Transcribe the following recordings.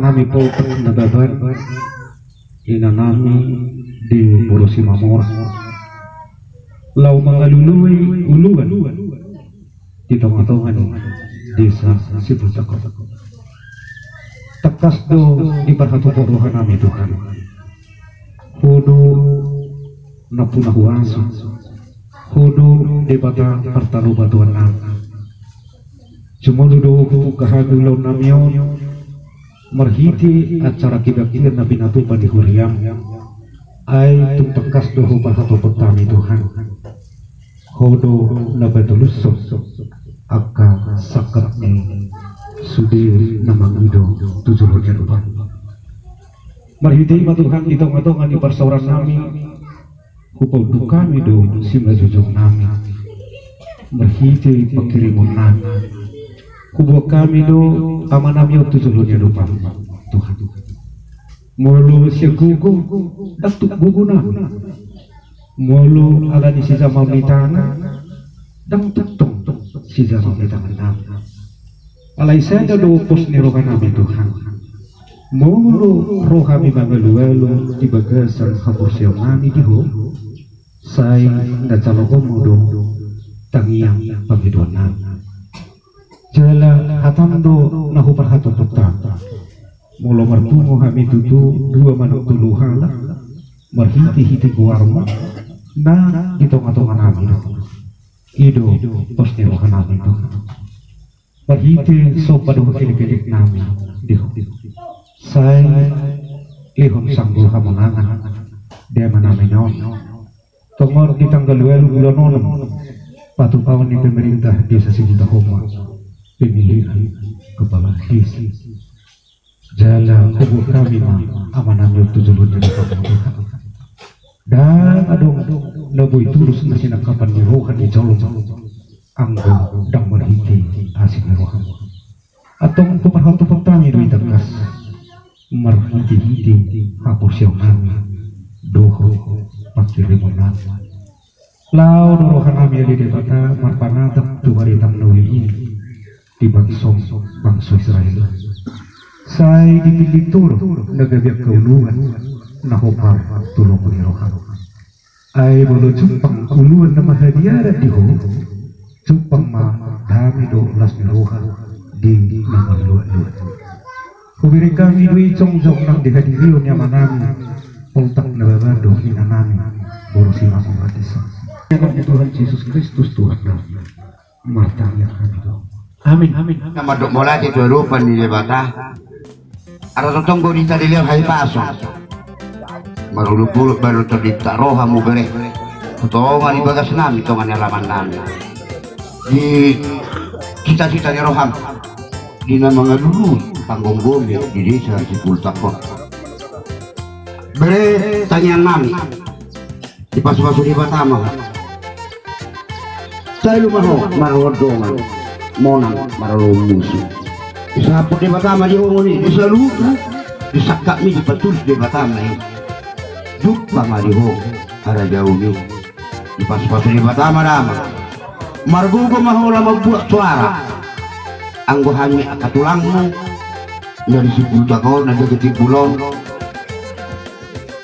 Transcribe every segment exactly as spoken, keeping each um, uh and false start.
Nami Poltak Nababan, ina nami di Boru Simamora, laho mangalului uluan di tongatonga ni desa Sipultak on. Tangkas do diparhatophon roha nami Tuhan. Ho do nampuna huaso, ho do Debata partalobatuan nami. Jumolo do hupungka hami ulaon nami on marhite acara kebaktian na pinatupa ni huriam. Ai tung tangkas do huparhatophon hami Tuhan. Ho do na patulushon angka sangkap ni sude na mangido tu jolo ni adopan. Marhite i ma Tuhan di tongatonga ni parsaoran nami, hupaunduk hami do simanjujung nami. Marhite pangkirimon nami, huboan hami do ama nami on tu jolo ni adopan Tuhan. Molo sian gogo, ndang tuk gogo nami. Molo ala ni sijamaon ni tangan, ndang tuk tong sijamaon ni tangan nami. Alai sada do pos ni roha nami Tuhan. Molo ro hami mangalualu di bagasan haporseaon nami di Ho, sai na jaloonmu do tangiang pangidoan nami. Jala hatam do na huparhatophon hami. Molo marpungu hami tutu dua manang tolu halak, marhitehite goarmu na di tongatonga nami do. I do pos ni roha nami Tuhan. Marhite somba dohot elekelek nami di Ho, sai lehon sanggo hamonangan di ama nami on. Tongon di tanggal ualu bulan onom, patupaon ni pemerintah desa Sipultak on ma pemilihan kepala desa. Jala huboan hami ma ama nami on tu jolo ni adopan Tuhan. Ndang adong na boi tulus na sinangkapan ni roha ni jolma anggo ndang marhite asi ni roha. Antong huparhatophon hami do i tangkas marhitehite haporseaon nami dohot pangkirimon nami. Laho do roha nami ale Debata marpanatap tu baritang na uli i di bangso, bangso Israel. Sai dipillit Ho do na gabe angka uluan na hombar tu lomo ni roham. Ai molo jumpang uluan na marhadia adat di Ho, jumpang ma dame dohot las ni roha di na marluatluat. Hubereng hami do i jongjong nang di hadirion ni ama nami Poltak Nababan dohot ina nami Boru Simamora dison. Di dalam Tuhan Jesus Kristus Tuhan nami, martangiang hami do. Amin. Amin. Na mandok mauliate tu adopan ni Debata. Ala tongtong do di tadeleon hahipason. Marolopolop baru terdipta rohamu bere. Tonga di bagas nami, tonga ni alaman nami. Di cita-cita ni roham. Di na mangalului panggomgomi di desa Sipultak on. Bere tangiang nami. Dipasupasu Debata ma ho. Sai luma ho marolopolop dongan, monang marolopolop musu. Disaput Debata ma di ho ngoni, di saluhut, di sangkapmi dipatulus Debata ma i. Jumpa ma di ho harajaon i. Dipasupasu Debata ma damang. Margogo ma ho laho mambuat soara. Anggo hami angka tulangmu na di Sipultak on, na di Sipultak on.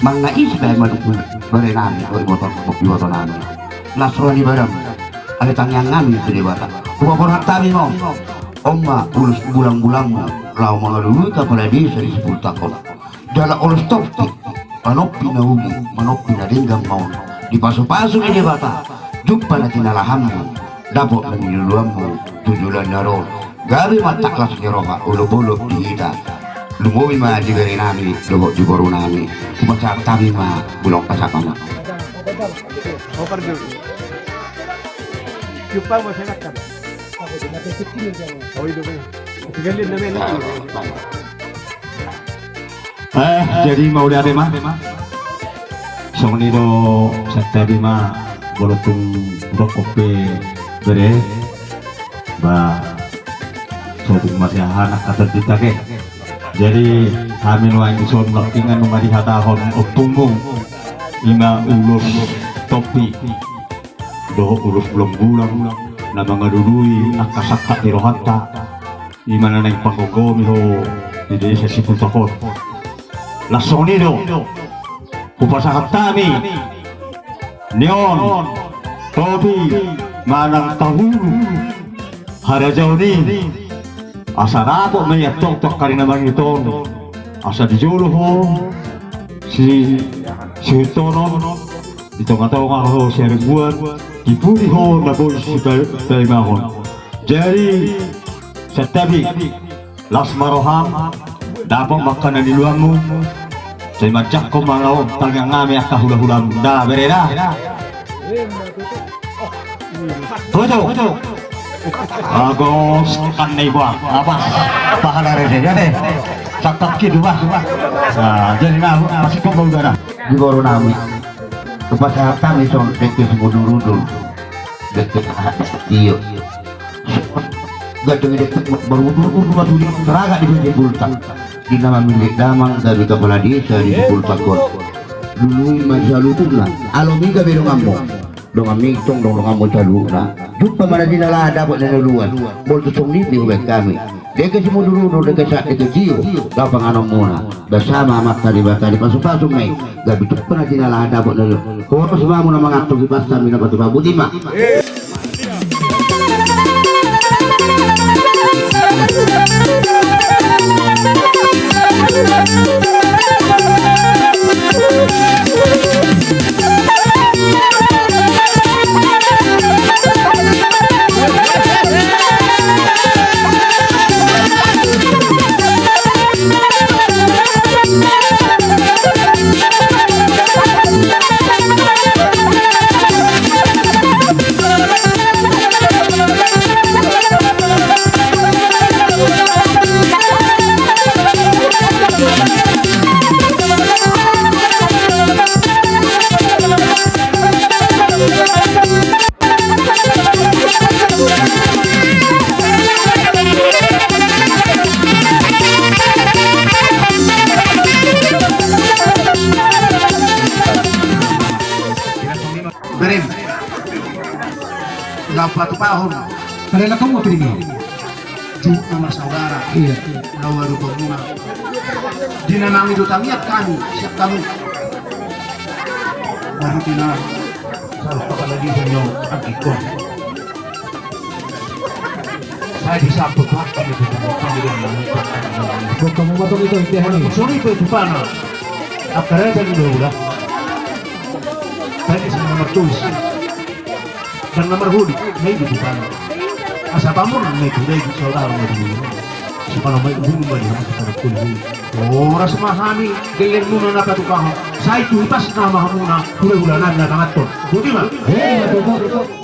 Manang na ise pe ma dukun bere nami, o iboto, iboto nami. Las roha ni badanmu. Ale tangiang nami tu Debata. Hupaborhat hami ma on. On ma ulos bulangbulangmu laho mangalului kepala desa di Sipultak on. Jala ulos topi, manompi na uli, manompi na denggan ma on. Dipasupasu ni Debata. Jumpa na tinalahanmu. Dapot na niluluanmu tu joloan na ro. Gabe ma taklas ni roha, olopolop di hita. Lumobi ma di bere nami dohot di boru nami. Hupasahat hami ma, bulak pasahat ma. Eh, jadi mauliate ma. Songon i do, santabi ma, molo tung rongkop pe bere, ba, so tung masiahan angka tardita ke. Jadi hami nuaeng dison, nangkiningan nunga dihatahon ompungmu, ima ulos topi dohot ulos bulangbulang na mangalului angka sangkap ni rohanta. Ima na naeng panggomgomi ho di desa Sipultak on. Laos songon i do hupasahat hami nion topi manang pahulu harajaon i, asa dapot ma i antong tu angka ari na mangihut on, asa di jolo ho si, sihuthon on, di tongatonga ho siarimbuan, di pudi ho na boi sipaimahon. Jadi santabi, las ma roham, dapot ma angka na niluanmu. Sai manjangkon ma na on tangiang nami angka hulahulam da, bere da. Tutu. Agos kan na iba apa? Pahala rese ya deh. Sangkap kidu bah. Nah, jadi na masih kok bau darah. Di boru nami. Hupasahat hami songon dengke sumundurundur. Dengke aha, iyo. Gandeng dengke baru udur udur ma sude, seragak di Sipultak. Di na mamillit damang gabe kapala desa di Sipultak on. Lului ma saluhutna. Alo mi gabe donganmu. Donganmi tong dong donganmu saluhutna. Jumpa ma na jinalahan dapot na niuluan. Molo tung songon i pe hubaen hami. Dengke sumundurundur, dengke sahat, dengke sio, laho panganonmuna. Bersama Amanta Debata dipasupasu ma i. Gabe jumpa na jinalahan dapot na niuluan. Horas ma hamu na mangantusi, pasta mi na patupa, boti ma. Berem. Laho patupahon. Pada na kamu terima. Jumpa ma saudara. Iya. Na uadupanmuna. Di na mangido tangiang hami siap hamu. Baru di na salah pakala di sini angkikon. Sai disambut hata itu. Bukan mau potong itu, itu hari. Sorry pe tu pana. Akar aja ni dulu lah. Tadi sama nomor tulis. Dan nomor hudi, na i di tu pana. Asa pamur na i tu, na i di saudara na i di. Supaya na i di, na i di, na i di. Horas ma hami, geleng muna na patupahon. Sai tu ipas nama hamuna, hula-hula nami na tangaton. Boti ma. Hei, betul, betul.